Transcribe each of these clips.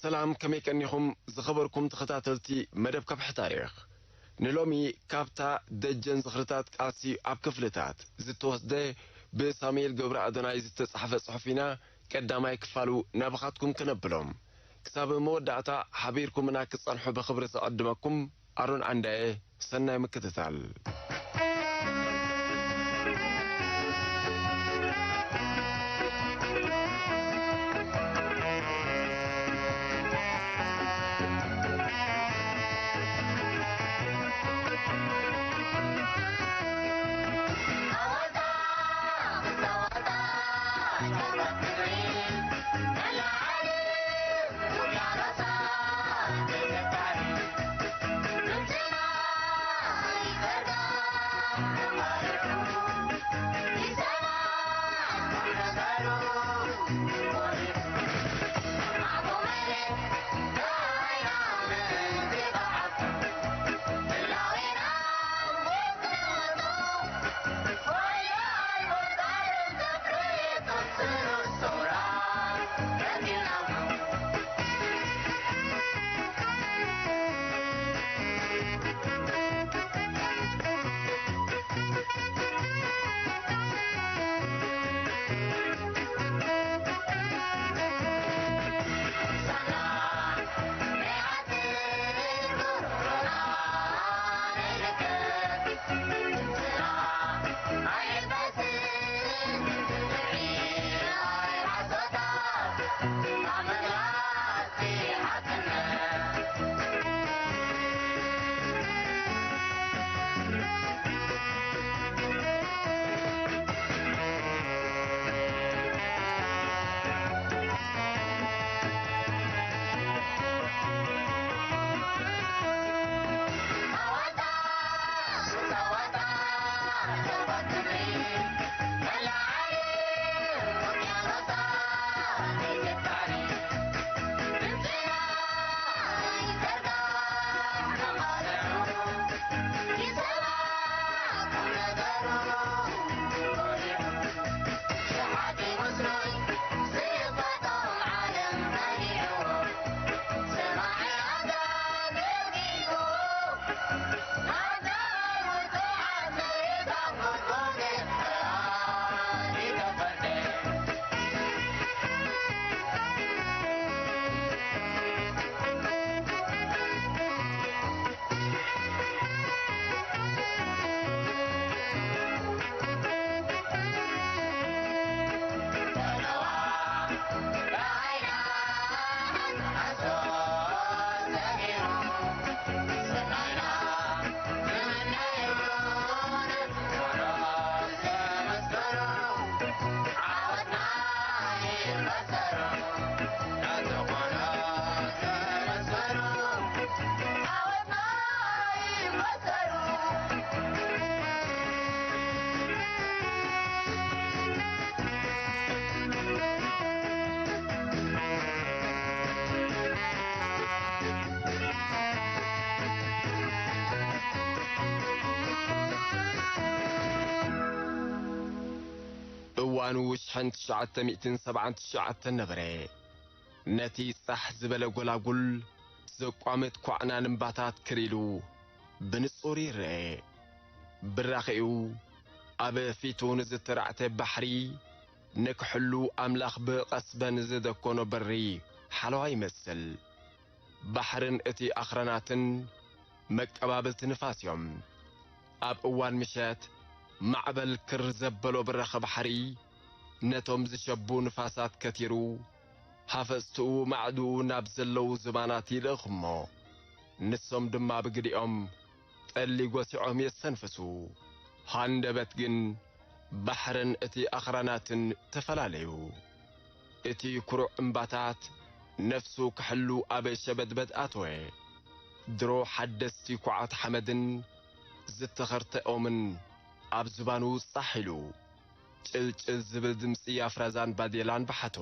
ሰላም፣ ከመይ ቀኒኹም ዝኸበርኩም ተኸታተልቲ መደብ ከብሒ ታሪኽ? ንሎሚ ካብታ ደጀን ዝኽርታት ቃልሲ ኣብ ክፍልታት ዝተወስደ ብሳሙኤል ገብረ ኣዶናይ ዝተጻሕፈ ጽሑፍ ኢና ቀዳማይ ክፋሉ ናባኻትኩም ክነብሎም። ክሳብ መወዳእታ ሓቢርኩምና ክትጸንሑ ብኽብሪ ዝዕድመኩም ኣሮን ዓንዳየ። ሰናይ ምክትታል። እዋኑ ሽሕን ትሽዓተ ሚእትን ሰብዓን ትሽዓተን ነበረ። ነቲ ጻሕ ዝበለ ጎላጉል ዘቋምት ኳዕናን እምባታት ክር ኢሉ ብንጹር ይረአ። ብራኺኡ ኣብ ፊቱ ንዝተራዕተ ባሕሪ ንክሕሉ ኣምላኽ ብቐስበን ዝደኮኖ በሪ ሓለዋ ይመስል። ባሕርን እቲ ኣኽራናትን መቀባብልቲ ንፋስ እዮም። ኣብ እዋን ምሸት ማዕበል ክር ዘበሎ ብራኸ ባሕሪ ነቶም ዝሸቡ ንፋሳት ከቲሩ ሃፈጽትኡ ማዕድኡ ናብ ዘለዉ ዝባናት ይልእኽ እሞ፣ ንሶም ድማ ብግዲኦም ጠሊ ጎሲዖም የስተንፍሱ። ሃንደበት ግን ባሕርን እቲ ኣኽራናትን ተፈላለዩ። እቲ ኩሩዕ እምባታት ነፍሱ ክሕሉ ኣብ ሸበድበድ ኣተወ። ድሮ ሓደስቲ ኩዓት ሓመድን ዝተኸርተ ኦምን ኣብ ዝባኑ ጻሕ ኢሉ፣ ጭልጭል ዝብል ድምጺ ኣፍራዛን ባዴላን በሓቶ።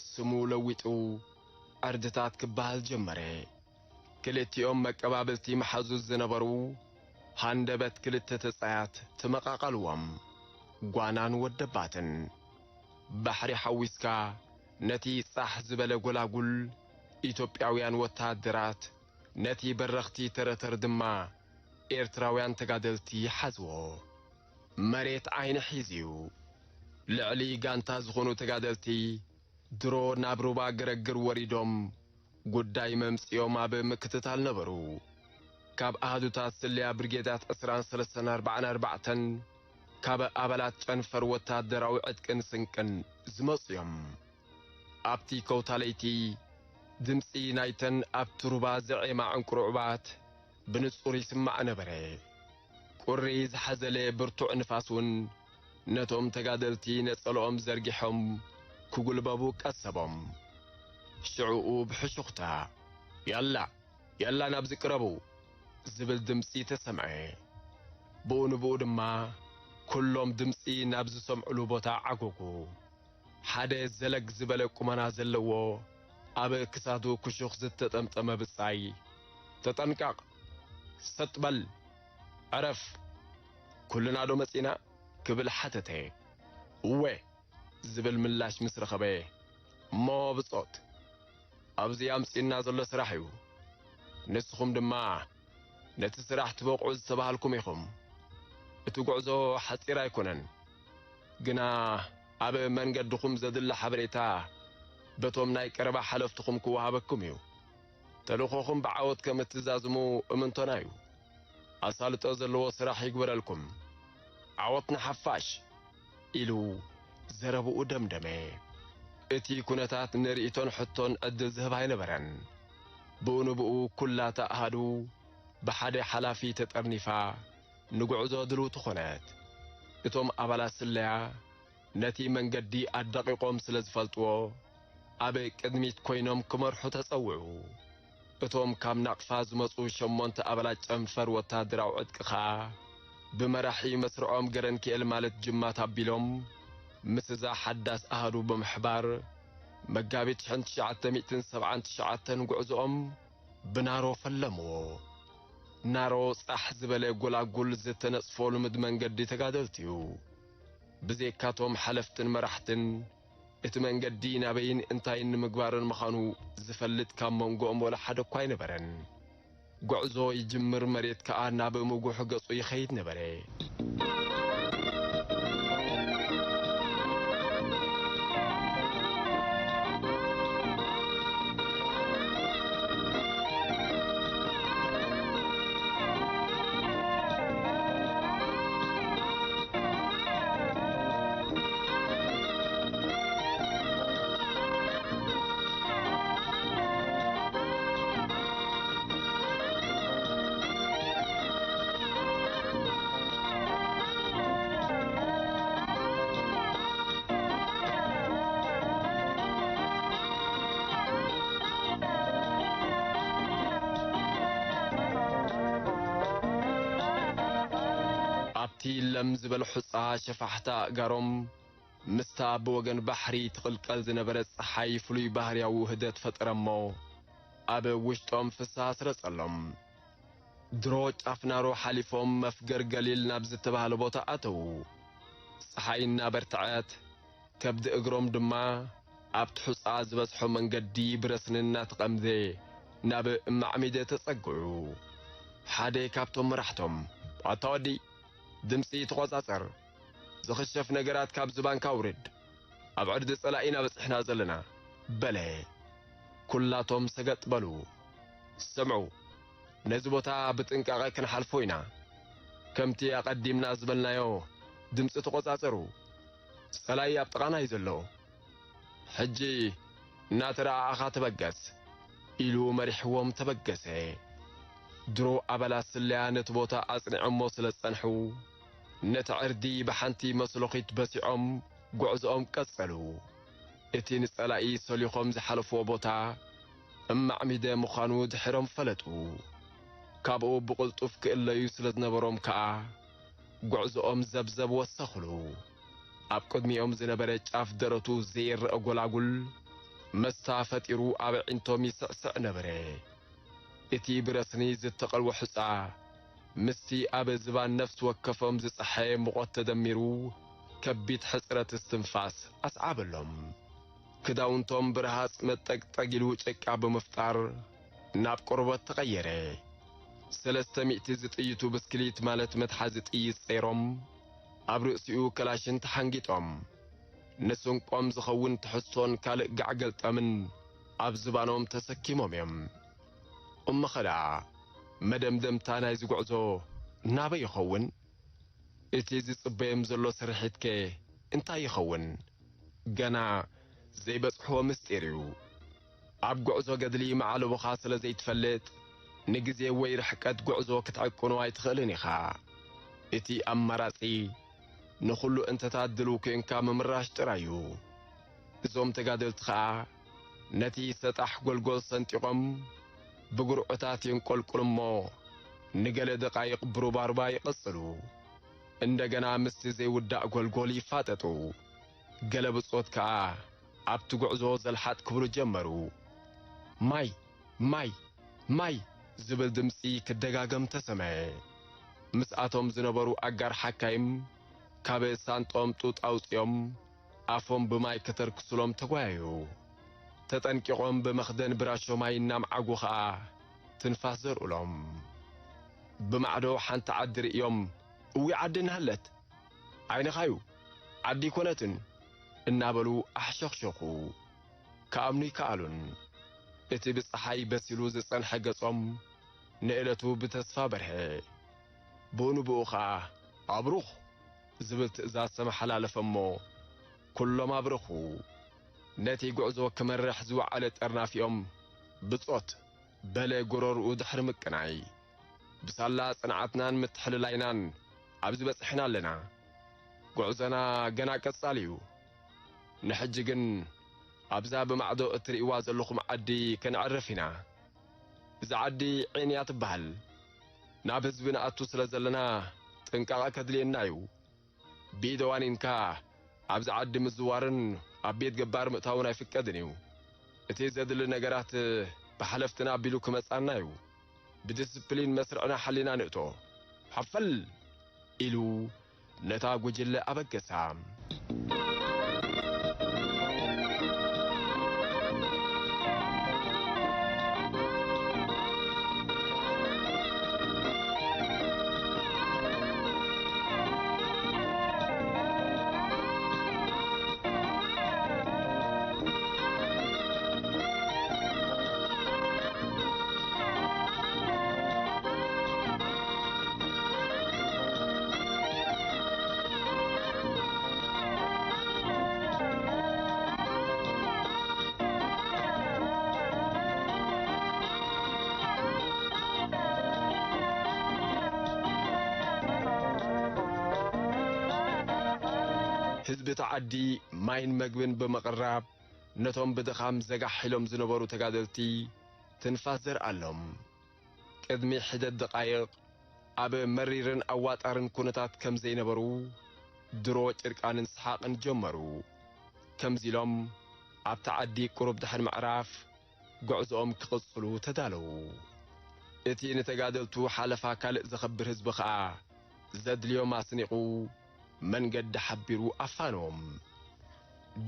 ስሙ ለዊጡ ዕርድታት ክበሃል ጀመረ። ክልቲኦም መቀባብልቲ መሓዙት ዝነበሩ ሃንደበት ክልተ ተጻያት ትመቓቐልዎም፣ ጓናን ወደባትን። ባሕሪ ሓዊስካ ነቲ ጻሕ ዝበለ ጎላጉል ኢትዮጵያውያን ወተሃደራት፣ ነቲ በረኽቲ ተረተር ድማ ኤርትራውያን ተጋደልቲ ሓዝዎ። መሬት ዓይኒ ሒዙ እዩ። ልዕሊ ጋንታ ዝኾኑ ተጋደልቲ ድሮ ናብ ሩባ ገረግር ወሪዶም ጉዳይ መምጽኦም ኣብ ምክትታል ነበሩ። ካብ ኣሃዱታት ስልያ ብርጌዳት ዕስራን ሰለስተን ኣርባዓን ኣርባዕተን ካብ ኣባላት ጨንፈር ወተሃደራዊ ዕጥቅን ስንቅን ዝመጹ እዮም። ኣብቲ ከውታ ለይቲ ድምጺ ናይተን ኣብቲ ሩባ ዝዔማ ዕንቁርዕባት ብንጹር ይስማዕ ነበረ። ቁሪ ዝሓዘለ ብርቱዕ ንፋስ እውን ነቶም ተጋደልቲ ነጸልኦም ዘርጊሖም ክጉልበቡ ቀሰቦም። ሽዑኡ ብሕሹኽታ፣ "ያላ፣ ያላ ናብዚ ቅረቡ!" ዝብል ድምጺ ተሰምዐ። ብኡ ንብኡ ድማ ኩሎም ድምጺ ናብ ዝሰምዕሉ ቦታ ዓጎጉ። ሓደ ዘለግ ዝበለ ቁመና ዘለዎ፣ ኣብ ክሳዱ ክሹኽ ዝተጠምጠመ ብጻይ፣ "ተጠንቀቕ! ሰጥ በል! ዕረፍ! ኩልና ዶ መጺና?" ክብል ሓተተ። "እወ!" ዝብል ምላሽ ምስ ረኸበ፣ "እሞ ብጾት፣ ኣብዚ ኣምጺእና ዘሎ ስራሕ እዩ። ንስኹም ድማ ነቲ ስራሕ ትበቕዑ ዝተባሃልኩም ኢኹም። እቲ ጉዕዞ ሓጺር ኣይኮነን፣ ግና ኣብ መንገድኹም ዘድሊ ሓበሬታ በቶም ናይ ቀረባ ሓለፍትኹም ክወሃበኩም እዩ። ተልእኾኹም ብዓወት ከም እትዛዝሙ እምንቶና እዩ። ኣሳልጦ ዘለዎ ስራሕ ይግበረልኩም። ዓወት ንሓፋሽ!" ኢሉ ዘረብኡ ደምደመ። እቲ ኩነታት ንርእይቶን ሕቶን ዕድል ዝህብ ኣይነበረን። ብኡ ንብኡ ኩላታ ኣሃዱ ብሓደ ሓላፊ ተጠርኒፋ ንጉዕዞ ድልውቲ ኾነት። እቶም ኣባላት ስለያ ነቲ መንገዲ ኣዳቒቖም ስለ ዝፈልጥዎ፣ ኣብ ቅድሚት ኮይኖም ክመርሑ ተጸውዑ። እቶም ካብ ናቕፋ ዝመጹ ሸሞንተ ኣባላት ጨንፈር ወተሃደራዊ ዕጥቂ ኸኣ፣ ብመራሒ መስርዖም ገረንክኤል ማለት ጅማት ኣቢሎም፣ ምስ እዛ ሓዳስ ኣሃዱ ብምሕባር፣ መጋቢት ሽሕን ትሽዓተ ሚእትን ሰብዓን ትሽዓተን ጉዕዞኦም ብናሮ ፈለምዎ። ናሮ ጻሕ ዝበለ ጎላጉል ዝተነጽፎ ልሙድ መንገዲ ተጋደልቲ እዩ። ብዘይካቶም ሓለፍትን መራሕትን፣ እቲ መንገዲ ናበይን እንታይን ንምግባርን ምዃኑ ዝፈልጥ ካብ መንጎኦም ወላ ሓደ እኳ ኣይነበረን። ጉዕዞ ይጅምር፣ መሬት ከኣ ናብ ምጉሕ ገጹ ይኸይድ ነበረ። ኣብቲ ለም ዝበለ ሑጻ ሸፋሕታ ኣእጋሮም ምስታ ብወገን ባሕሪ ትቕልቀል ዝነበረት ጸሓይ ፍሉይ ባህርያዊ ውህደት ፈጠረ እሞ፣ ኣብ ውሽጦም ፍስሃ ኣስረጸሎም። ድሮ ጫፍ ናሮ ሓሊፎም መፍገር ገሊል ናብ ዝተባህለ ቦታ ኣተዉ። ጸሓይ እናበርትዐት፣ ከብዲ እግሮም ድማ ኣብቲ ሑጻ ዝበዝሖ መንገዲ ብረስኒ እናተቐምዘ ናብ እማዕሚደ ተጸግዑ። ሓደ ካብቶም መራሕቶም፣ "ኣታ ወዲ፣ ድምጺ ተቖጻጸር፣ ዝኽሸፍ ነገራት ካብ ዝባንካ ኣውርድ፣ ኣብ ዕርዲ ጸላኢ ኢና በጺሕና ዘለና" በለ። ኩላቶም ሰገጥ በሉ። "ስምዑ፣ ነዚ ቦታ ብጥንቃቐ ክንሓልፎ ኢና። ከምቲ ኣቐዲምና ዝበልናዮ፣ ድምጺ ተቖጻጸሩ። ጸላኢ ኣብ ጥቓና እዩ ዘሎ። ሕጂ እናተረኣኣኻ ተበገስ" ኢሉ መሪሕዎም ተበገሰ። ድሮ ኣባላት ስለያ ነቲ ቦታ ኣጽኒዖሞ ስለ ዝጸንሑ፣ ነቲ ዕርዲ ብሓንቲ መስሎኺት በሲዖም ጉዕዞኦም ቀጸሉ። እቲ ንጸላኢ ሰሊኾም ዝሓለፍዎ ቦታ እማዕሚደ ምዃኑ ድሒሮም ፈለጡ። ካብኡ ብቕልጡፍ ክእለዩ ስለ ዝነበሮም ከኣ፣ ጉዕዞኦም ዘብዘብ ወሰኽሉ። ኣብ ቅድሚኦም ዝነበረ ጫፍ ደረቱ ዘይረኣ ጎላጉል መስታ ፈጢሩ ኣብ ኣዒንቶም ይስዕስዕ ነበረ። እቲ ብረስኒ ዝተቐልወ ሑጻ ምስቲ ኣብ ዝባን ነፍሲ ወከፎም ዝጸሓየ ሙቐት ተደሚሩ፣ ከቢድ ሕጽረት እስትንፋስ ኣስዓበሎም። ክዳውንቶም ብረሃጽ መጠቅጠግ ኢሉ ጭቃ ብምፍጣር ናብ ቆርበት ተቐየረ። ሰለስተ ሚእቲ ዝጥይቱ ብስክሊት ማለት መትሓዚ ጥይት ጸይሮም፣ ኣብ ርእሲኡ ከላሽን ተሓንጊጦም፣ ንስንቆም ዝኸውን ትሕዝቶን ካልእ ጋዕ ገልጠምን ኣብ ዝባኖም ተሰኪሞም እዮም። እሞ ኸኣ መደምደምታ ናይዚ ጉዕዞ ናበይ ይኸውን? እቲ ዝጽበዮም ዘሎ ስርሒትከ እንታይ ይኸውን? ገና ዘይበጽሕዎ ምስጢር እዩ። ኣብ ጉዕዞ ገድሊ መዓለቦኻ ስለ ዘይትፈልጥ፣ ንግዜ ወይ ርሕቀት ጉዕዞ ክትዕቅኖ ኣይትኽእልን ኢኻ። እቲ ኣማራጺ፣ ንኹሉ እንተታት ድልው ኴንካ ምምራሽ ጥራይ እዩ። እዞም ተጋደልቲ ኸኣ ነቲ ሰጣሕ ጎልጎል ሰንጢቖም ብጉርዑታት የንቆልቁሉ እሞ ንገለ ደቓይቕ ብሩባሩባ ይቕጽሉ። እንደገና ምስቲ ዘይውዳእ ጎልጎል ይፋጠጡ። ገለ ብጾት ከኣ ኣብቲ ጉዕዞ ዘልሓጥ ክብሉ ጀመሩ። "ማይ! ማይ! ማይ!" ዝብል ድምጺ ክደጋገም ተሰምዐ። ምስኣቶም ዝነበሩ ኣጋር ሓካይም ካብ ሳንጦም ጡጥ ኣውጺኦም ኣፎም ብማይ ከተርክሱሎም ተጓየዩ። ተጠንቂቖም ብመኽደን ብራሾ ማይ እናምዓጉ ኸኣ ትንፋስ ዘርእሎም። ብማዕዶ ሓንቲ ዓዲ ርእዮም፣ "እዊ ዓዲ እናሃለት! ዓይንኻዩ! ዓዲ ኣይኮነትን!" እናበሉ ኣሕሸኽሸኹ። ክኣምኑ ይከኣሉን። እቲ ብጸሓይ በሲሉ ዝጸንሐ ገጾም ንእለቱ ብተስፋ በርሀ። ብኡ ንብኡ ኸኣ "ኣብሩኽ!" ዝብል ትእዛዝ ተመሓላለፈ እሞ፣ ኩሎም ኣብረኹ። ነቲ ጉዕዞ ክመርሕ ዝወዓለ ጠርናፊኦም ብጾት በለ ጎረርኡ ድሕሪ ምቅናይ። ብሳላ ጽንዓትናን ምትሕልላይናን ኣብዚ በጺሕና ኣለና። ጉዕዞና ገና ቀጻሊ እዩ። ንሕጂ ግን ኣብዛ ብማዕዶ እትርእይዋ ዘለኹም ዓዲ ከነዕርፍ ኢና። እዛ ዓዲ ዒን እያ ትበሃል። ናብ ህዝቢ ንኣቱ ስለ ዘለና ጥንቃቐ ከድልየና እዩ። ብኢድ ዋኒንካ ኣብዚ ዓዲ ምዝዋርን ኣብ ቤት ገባር ምእታውን ኣይፍቀድን እዩ። እቲ ዘድሊ ነገራት ብሓለፍትና ኣቢሉ ክመጻና እዩ። ብዲስፕሊን መስርዕና ሓሊና ንእቶ። ሓፈል! ኢሉ ነታ ጉጅለ ኣበገሳ። ህዝቢ እቲ ዓዲ ማይን መግብን ብምቕራብ፣ ነቶም ብድኻም ዘጋሕ ኢሎም ዝነበሩ ተጋደልቲ ትንፋስ ዘርኣሎም። ቅድሚ ሒደት ደቓይቕ፣ ኣብ መሪርን ኣዋጣርን ኩነታት ከም ዘይነበሩ፣ ድሮ ጭርቃንን ሰሓቕን ጀመሩ። ከምዚ ኢሎም ኣብቲ ዓዲ ቁሩብ ድሕሪ ምዕራፍ፣ ጉዕዞኦም ክቕጽሉ ተዳለዉ። እቲ ንተጋደልቱ ሓለፋ ካልእ ዘኸብር ህዝቢ ኸኣ፣ ዘድልዮም ኣስኒቑ፣ መንገዲ ሓቢሩ ኣፋነዎም።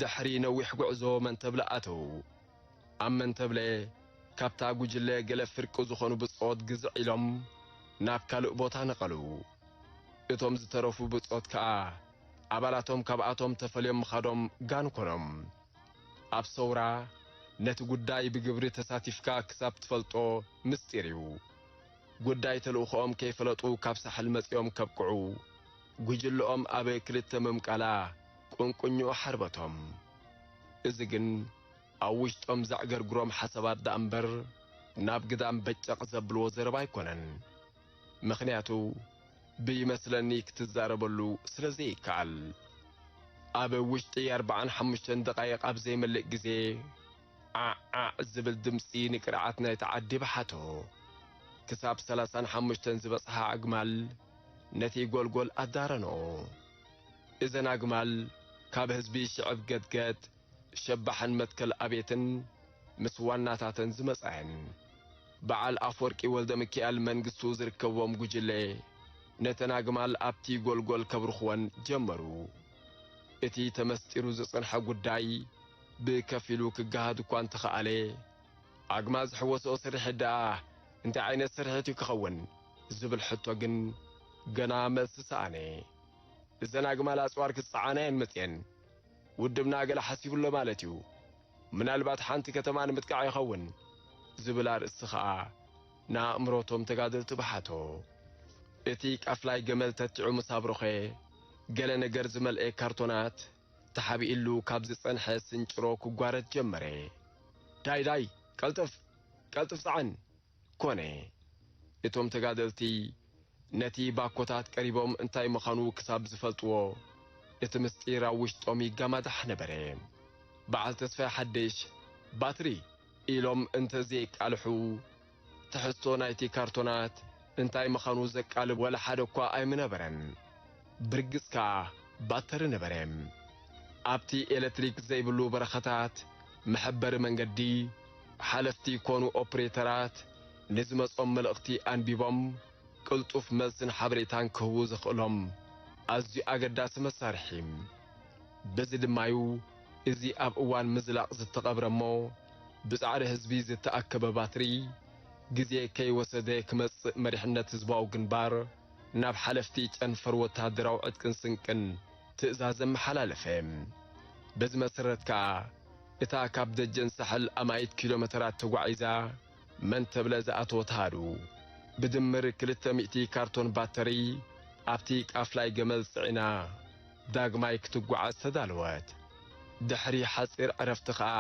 ድሕሪ ነዊሕ ጉዕዞ መንተብለ ኣተዉ። ኣብ መንተብለ፣ ካብታ ጉጅለ ገለ ፍርቂ ዝኾኑ ብጾት ግዝዕ ኢሎም ናብ ካልእ ቦታ ነቐሉ። እቶም ዝተረፉ ብጾት ከኣ፣ ኣባላቶም ካብኣቶም ተፈልዮም ምኻዶም ጋን ኮኖም። ኣብ ሰውራ፣ ነቲ ጉዳይ ብግብሪ ተሳቲፍካ ክሳብ ትፈልጦ ምስጢር እዩ። ጉዳይ ተልእኾኦም ከይፈለጡ ካብ ሳሕል መጺኦም ከብቅዑ፣ ጉጅለኦም ኣብ ክልተ ምምቃላ ቁንቁኝኡ ሓርበቶም። እዚ ግን ኣብ ውሽጦም ዘዕገርግሮም ሓሳባት ደኣ እምበር፣ ናብ ግዳም በጨቕ ዘብልዎ ዘረባ ኣይኮነን። ምኽንያቱ፣ ብይመስለኒ ክትዛረበሉ ስለ ዘይከኣል። ኣብ ውሽጢ ኣርብዓን ሓሙሽተን ደቓይቕ ኣብ ዘይመልእ ግዜ፣ ዓዕ ዓዕ ዝብል ድምጺ ንቅርዓት ናይቲ ዓዲ በሓቶ። ክሳብ ሰላሳን ሓሙሽተን ዝበጽሓ ኣግማል ነቲ ጎልጎል ኣዳረንኦ። እዘን ኣግማል ካብ ህዝቢ ሽዕብ ገትገት፣ ሸባሕን መትከል ኣቤትን ምስ ዋናታተን ዝመጻ እየን። በዓል ኣፍወርቂ ወልደ ሚካኤል መንግስቱ ዝርከብዎም ጉጅለ ነተን ኣግማል ኣብቲ ጎልጎል ከብርኽወን ጀመሩ። እቲ ተመስጢሩ ዝጸንሐ ጉዳይ ብከፊሉ ክገሃድ እኳ እንተኸኣለ፣ ኣግማል ዝሕወስኦ ስርሒት ደኣ እንታይ ዓይነት ስርሒት እዩ ክኸውን ዝብል ሕቶ ግን ገና መልሲ ሰኣነ። እዘን ኣግማል ኣጽዋር ክጸዓና እየን መጽየን። ውድብና ገለ ሓሲቡሎ ማለት እዩ። ምናልባት ሓንቲ ከተማ ንምጥቃዕ ይኸውን ዝብል ኣርእስቲ ኸኣ ንኣእምሮቶም ተጋደልቲ በሓቶ። እቲ ቃፍላይ ገመል ተቲዑ ምስ ኣብረኸ፣ ገለ ነገር ዝመልኤ ካርቶናት ተሓቢእሉ ካብ ዝጸንሐ ስንጭሮ ክጓረት ጀመረ። "ዳይ፣ ዳይ፣ ቀልጥፍ፣ ቀልጥፍ ጸዓን!" ኮነ። እቶም ተጋደልቲ ነቲ ባኮታት ቀሪቦም እንታይ ምዃኑ ክሳብ ዝፈልጥዎ፣ እቲ ምስጢር ኣብ ውሽጦም ይጋማዳሕ ነበረ። በዓል ተስፋይ ሓድሽ፣ "ባትሪ!" ኢሎም እንተዘየቃልሑ፣ ትሕዝቶ ናይቲ ካርቶናት እንታይ ምዃኑ ዘቃልብ ወላ ሓደ እኳ ኣይምነበረን። ብርግጽ ከኣ ባተሪ ነበረ። ኣብቲ ኤለክትሪክ ዘይብሉ በረኻታት መሐበሪ መንገዲ፣ ሓለፍቲ ኮኑ ኦፕሬተራት ንዝመጾም መልእኽቲ ኣንቢቦም ቅልጡፍ መልስን ሓበሬታን ክህቡ ዘኽእሎም ኣዝዩ ኣገዳሲ መሳርሒ። በዚ ድማዩ እዚ ኣብ እዋን ምዝላቕ ዝተቐብረ እሞ ብጻዕሪ ህዝቢ ዝተኣከበ ባትሪ፣ ግዜ ከይወሰደ ክመጽእ መሪሕነት ህዝባዊ ግንባር ናብ ሓለፍቲ ጨንፈር ወተሃደራዊ ዕጥቅን ስንቅን ትእዛዝ ኣመሓላለፈ። በዚ መሰረት ከኣ እታ ካብ ደጀን ሳሕል ኣማኢት ኪሎ ሜተራት ተጓዒዛ መን ተብለ ዝኣተወት ኣሃዱ፣ ብድምር ክልተ ሚእቲ ካርቶን ባተሪ ኣብቲ ቃፍላይ ገመል ጽዒና ዳግማይ ክትጓዓዝ ተዳለወት። ድሕሪ ሓጺር ዕረፍቲ ኸኣ፣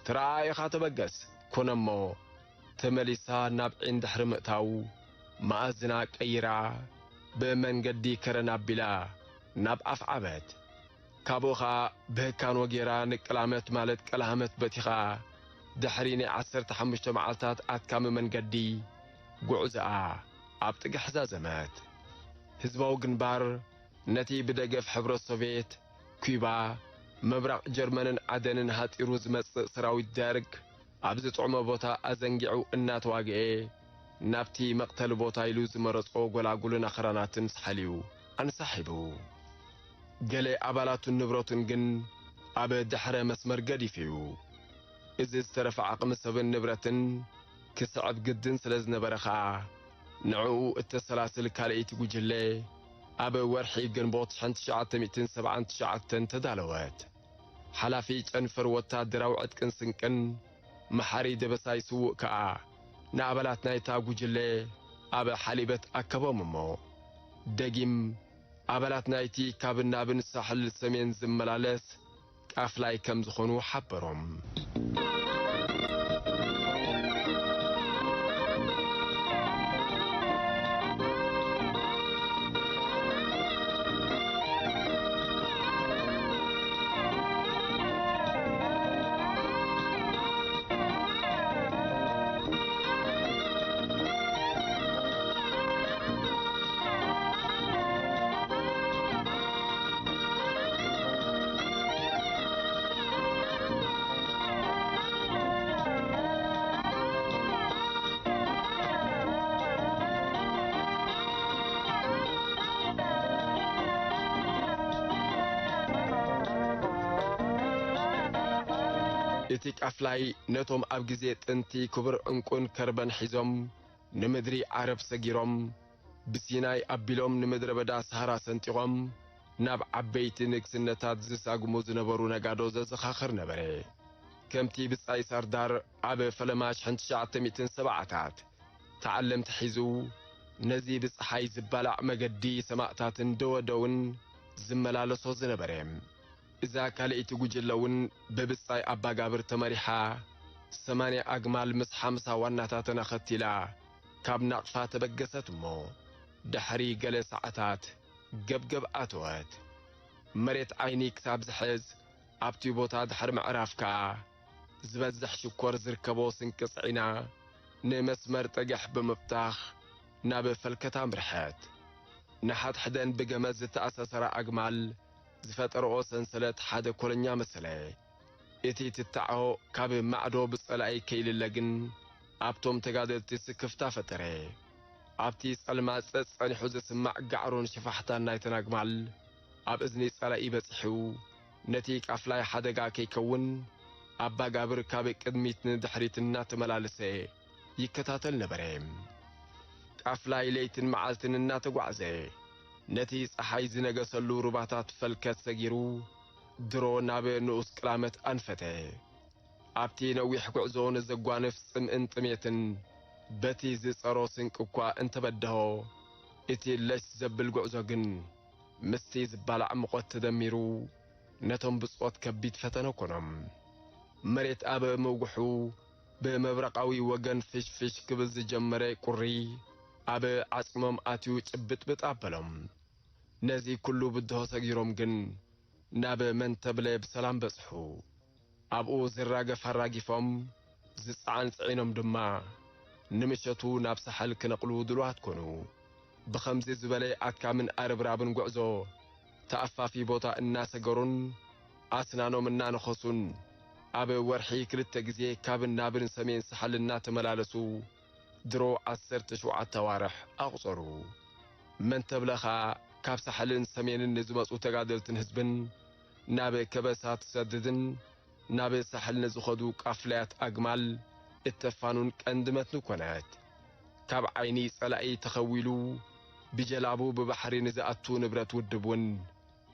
"ትረኣ ኢኻ ተበገስ" ኮነ እሞ፣ ተመሊሳ ናብ ዒን ድሕሪ ምእታው፣ መኣዝና ቀይራ፣ ብመንገዲ ከረን ኣቢላ ናብ ኣፍዓበት። ካብኡ ኸኣ ብህካኖ ጌራ ንቅላመት ማለት ቀላሃመት በቲኻ፣ ድሕሪ ናይ ዓሰርተ ሓሙሽተ መዓልታት ኣድካሚ መንገዲ፣ ጉዕዞኣ ኣብ ጥግሒ ዛዘመት። ህዝባዊ ግንባር ነቲ ብደገፍ ሕብረት ሶቭየት፣ ኩባ፣ ምብራቕ ጀርመንን ዓደንን ሃጢሩ ዝመጽእ ሰራዊት ደርግ ኣብ ዝጥዕሞ ቦታ ኣዘንጊዑ እናተዋግኤ፣ ናብቲ መቕተሊ ቦታ ኢሉ ዝመረጾ ጎላጉልን ኣኽራናትን ሳሕል እዩ ኣንሳሒቡ። ገለ ኣባላቱን ንብረቱን ግን ኣብ ድሕረ መስመር ገዲፉ እዩ። እዚ ዝተረፈ ዓቕሚ ሰብን ንብረትን ክስዕብ ግድን ስለ ዝነበረ ኸኣ፣ ንዕኡ እተሰላስል ካልኣይቲ ጉጅለ ኣብ ወርሒ ግንቦት ሽሕን ትሽዓተ ሚእትን ሰብዓን ትሽዓተን ተዳለወት። ሓላፊ ጨንፈር ወታደራዊ ዕጥቅን ስንቅን መሓሪ ደበሳይ ስዉእ ከኣ ንኣባላት ናይታ ጉጅለ ኣብ ሓሊበት ኣከቦም እሞ፣ ደጊም ኣባላት ናይቲ ካብን ናብን ሳሕል ሰሜን ዝመላለስ ቃፍላይ ከም ዝኾኑ ሓበሮም። እቲ ቃፍላይ ነቶም ኣብ ግዜ ጥንቲ ክቡር ዕንቁን ከርበን ሒዞም ንምድሪ ዓረብ ሰጊሮም፣ ብሲናይ ኣቢሎም ንምድረ በዳ ሰሃራ ሰንጢቖም ናብ ዓበይቲ ንግስነታት ዝሳግሙ ዝነበሩ ነጋዶ ዘዘኻኽር ነበረ። ከምቲ ብጻይ ሳርዳር ኣብ ፈለማ ሽሕን ትሽዓተ ሚእትን ሰብዓታት ተዓለምቲ ሒዙ፣ ነዚ ብጸሓይ ዝባላዕ መገዲ ሰማእታትን ደወደውን ዝመላለሶ ዝነበረ። እዛ ካልኣይቲ ጉጅለ እውን ብብጻይ ኣባጋብር ተመሪሓ፣ ሰማንያ ኣግማል ምስ ሓምሳ ዋናታተን ኣኸቲላ ካብ ናቕፋ ተበገሰት እሞ፣ ድሕሪ ገለ ሰዓታት ገብገብ ኣተወት። መሬት ዓይኒ ክሳብ ዝሕዝ ኣብቲ ቦታ ድሕሪ ምዕራፍ ከኣ ዝበዝሕ ሽኮር ዝርከቦ ስንቂ ጽዒና ንመስመር ጠገሕ ብምብታኽ ናብ ፈልከት ኣምርሐት። ንሓድሕደን ብገመድ ዝተኣሳሰራ ኣግማል ዝፈጠርኦ ሰንሰለት ሓደ ኮለኛ መሰለ። እቲ ትታዖ ካብ ማዕዶ ብጸላኢ ከይልለ ግን ኣብቶም ተጋደልቲ ስክፍታ ፈጠረ። ኣብቲ ጸልማት ጸጸኒሑ ዝስማዕ ጋዕሮን ሽፋሕታን ናይተን ኣግማል ኣብ እዝኒ ጸላኢ በጺሑ፣ ነቲ ቃፍላይ ሓደጋ ከይከውን ኣባጋብር ካብ ቅድሚት ንድሕሪት እናተመላለሰ ይከታተል ነበረ። ቃፍላይ ለይትን መዓልትን እናተጓዕዘ፣ ነቲ ጸሓይ ዝነገሰሉ ሩባታት ፈልከት ሰጊሩ፣ ድሮ ናብ ንኡስ ቅላመት ኣንፈተ። ኣብቲ ነዊሕ ጉዕዞ ንዘጓንፍ ጽምእን ጥሜትን፣ በቲ ዝጸሮ ስንቂ እኳ እንተበደሆ፣ እቲ ለሽ ዘብል ጉዕዞ ግን ምስቲ ዝባላዕ ሙቐት ተደሚሩ፣ ነቶም ብጾት ከቢድ ፈተነ ኮኖም። መሬት ኣብ ምውግሑ፣ ብመብረቓዊ ወገን ፍሽፍሽ ክብል ዝጀመረ ቁሪ፣ ኣብ ዓጽሞም ኣትዩ ጭብጥብጥ ኣበሎም። ነዚ ኩሉ ብድሆ ሰጊሮም ግን፣ ናብ መንተብለ ብሰላም በጽሑ። ኣብኡ ዝራገፍ ኣራጊፎም፣ ዝጸዓን ጽዒኖም ድማ፣ ንምሸቱ ናብ ሳሕል ክነቕሉ ድሉዋት ኮኑ። ብኸምዚ ዝበለ ኣድካምን ኣርብራብን ጉዕዞ፣ ተኣፋፊ ቦታ እናሰገሩን ኣስናኖም እናነኸሱን፣ ኣብ ወርሒ ክልተ ግዜ ካብን ናብን ሰሜን ሳሕል እናተመላለሱ፣ ድሮ ዓሰርተ ሸውዓተ ኣዋርሕ ኣቑጸሩ። መንተብለ ኸኣ ካብ ሳሕልን ሰሜንን ንዝመጹ ተጋደልትን ህዝብን ናብ ከበሳ ትሰድድን፣ ናብ ሳሕል ንዝኸዱ ቃፍላያት ኣግማል እተፋኑን ቀንዲ መትኒ ኮነት። ካብ ዓይኒ ጸላኢ ተኸዊሉ፣ ብጀላቡ ብባሕሪ ንዝኣቱ ንብረት ውድብ እውን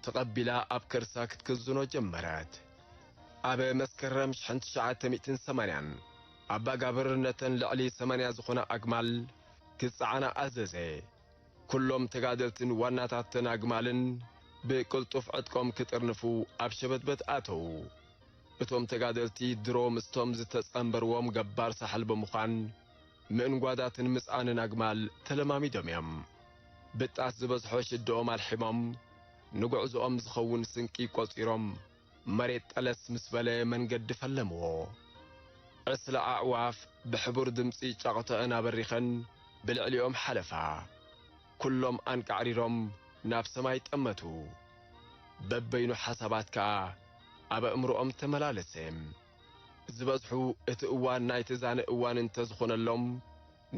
ተቐቢላ ኣብ ከርሳ ክትክዝኖ ጀመረት። ኣብ መስከረም ሽሕን ትሽዓተ ሚእትን ሰማንያን፣ ኣባ ጋብር ነተን ልዕሊ ሰማንያ ዝኾና ኣግማል ክጸዓና ኣዘዘ። ኩሎም ተጋደልትን ዋናታተን ኣግማልን ብቅልጡፍ ዕጥቆም ክጥርንፉ ኣብ ሸበትበት ኣተዉ። እቶም ተጋደልቲ ድሮ ምስቶም ዝተጸንበርዎም ገባር ሳሕል ብምዃን፣ ምእንጓዳትን ምጽዓንን ኣግማል ተለማሚዶም እዮም። ብጣስ ዝበዝሖ ሽድኦም ኣልሒሞም፣ ንጉዕዞኦም ዝኸውን ስንቂ ቆጺሮም፣ መሬት ጠለስ ምስ በለ መንገዲ ፈለምዎ። ዕስለ ኣዕዋፍ ብሕቡር ድምጺ ጫቕተአን ኣበሪኸን ብልዕሊኦም ሓለፋ። ኩሎም ኣንቃዕሪሮም ናብ ሰማይ ጠመቱ። በበይኑ ሓሳባት ከኣ ኣብ ኣእምሮኦም ተመላለሰ። ዝበዝሑ እቲ እዋን ናይ ትዛነ እዋን እንተ ዝኾነሎም፣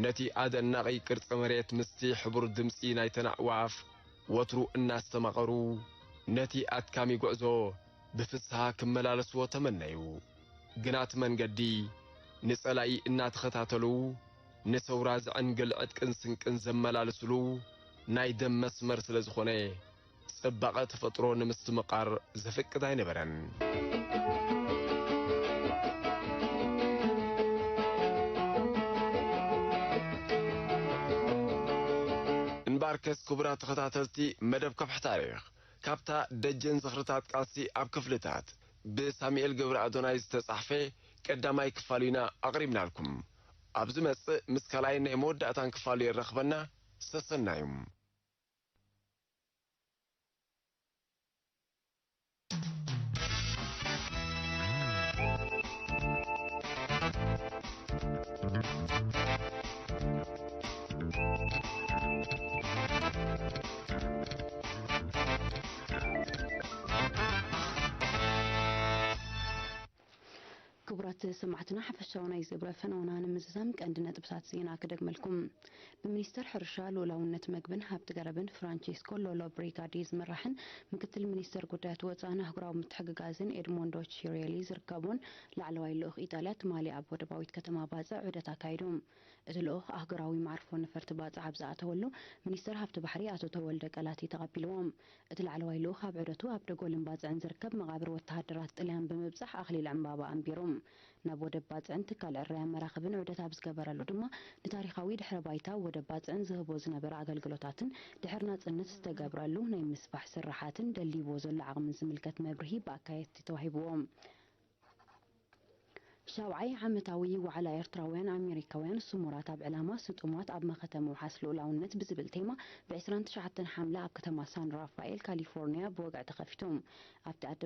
ነቲ ኣደናቒ ቅርጺ መሬት ምስቲ ሕቡር ድምጺ ናይተን ኣዕዋፍ ወትሩ እናስተማቐሩ፣ ነቲ ኣድካሚ ጉዕዞ ብፍስሃ ክመላለስዎ ተመነዩ። ግና እቲ መንገዲ ንጸላኢ እናተኸታተሉ፣ ንሰውራ ዘዕንግል ዕጥቅን ስንቅን ዘመላልስሉ ናይ ደም መስመር ስለ ዝኾነ፣ ጽባቐ ተፈጥሮ ንምስትምቓር ዘፍቅድ ኣይነበረን። እምበኣርከስ ክቡራት ተኸታተልቲ መደብ ከፍሒ ታሪኽ፣ ካብታ ደጀን ዝኽርታት ቃልሲ ኣብ ክፍልታት ብሳሙኤል ገብረ ኣዶናይ ዝተጻሕፈ ቀዳማይ ክፋሉ ኢና ኣቕሪብናልኩም። ኣብ ዝመጽእ ምስ ካልኣይን ናይ መወዳእታን ክፋሉ የራኽበና። ሰሰናዩ። ክቡራት ሰማዕትና፣ ሓፈሻዊ ናይ ዝብረ ፈነውና ንምዝዛም ቀንዲ ነጥብታት ዜና ክደግመልኩም። ብሚኒስተር ሕርሻ፣ ልኡላውነት መግብን ሃብቲ ገረብን ፍራንቼስኮ ሎሎ ብሪጋዲ ዝምራሕን ምክትል ሚኒስተር ጉዳያት ወጻእን ኣህጉራዊ ምትሕግጋዝን ኤድሞንዶ ቺሬሊ ዝርከቦን ላዕለዋይ ልኡኽ ኢጣልያ ትማሊ ኣብ ወደባዊት ከተማ ባጽዕ ዑደት ኣካይዱ። እቲ ልኡኽ ኣህጉራዊ መዓርፎ ነፈርቲ ባጽዕ ኣብ ዝኣተወሉ፣ ሚኒስተር ሃብቲ ባሕሪ ኣቶ ተወልደ ቀላቲ ተቐቢልዎም። እቲ ላዕለዋይ ልኡኽ ኣብ ዑደቱ ኣብ ደጎልን ባጽዕን ዝርከብ መቓብር ወተሃደራት ጥልያን ብምብጻሕ ኣኽሊል ዕምባባ ኣንቢሩ። ናብ ወደብ ባጽዕን ትካል ዕረያ መራኽብን ዑደት ኣብ ዝገበረሉ ድማ፣ ንታሪኻዊ ድሕረ ባይታ ወደብ ባጽዕን ዝህቦ ዝነበረ ኣገልግሎታትን ድሕሪ ናጽነት ዝተገብረሉ ናይ ምስፋሕ ስርሓትን ደሊብዎ ዘሎ ዓቕምን ዝምልከት መብርሂ ብኣካየድቲ ተዋሂብዎ። ሻብዓይ ዓመታዊ ዋዕላ ኤርትራውያን ኣሜሪካውያን ስሙራት ኣብ ዕላማ ስጡማት ኣብ መኸተ ምውሓስ ልኡላውነት ብዝብል ቴማ ብ ዕስራን ትሽዓተን ሓምለ ኣብ ከተማ ሳን ራፋኤል ካሊፎርኒያ ብወግዒ ተኸፊቱ። ኣብቲ ኣደመ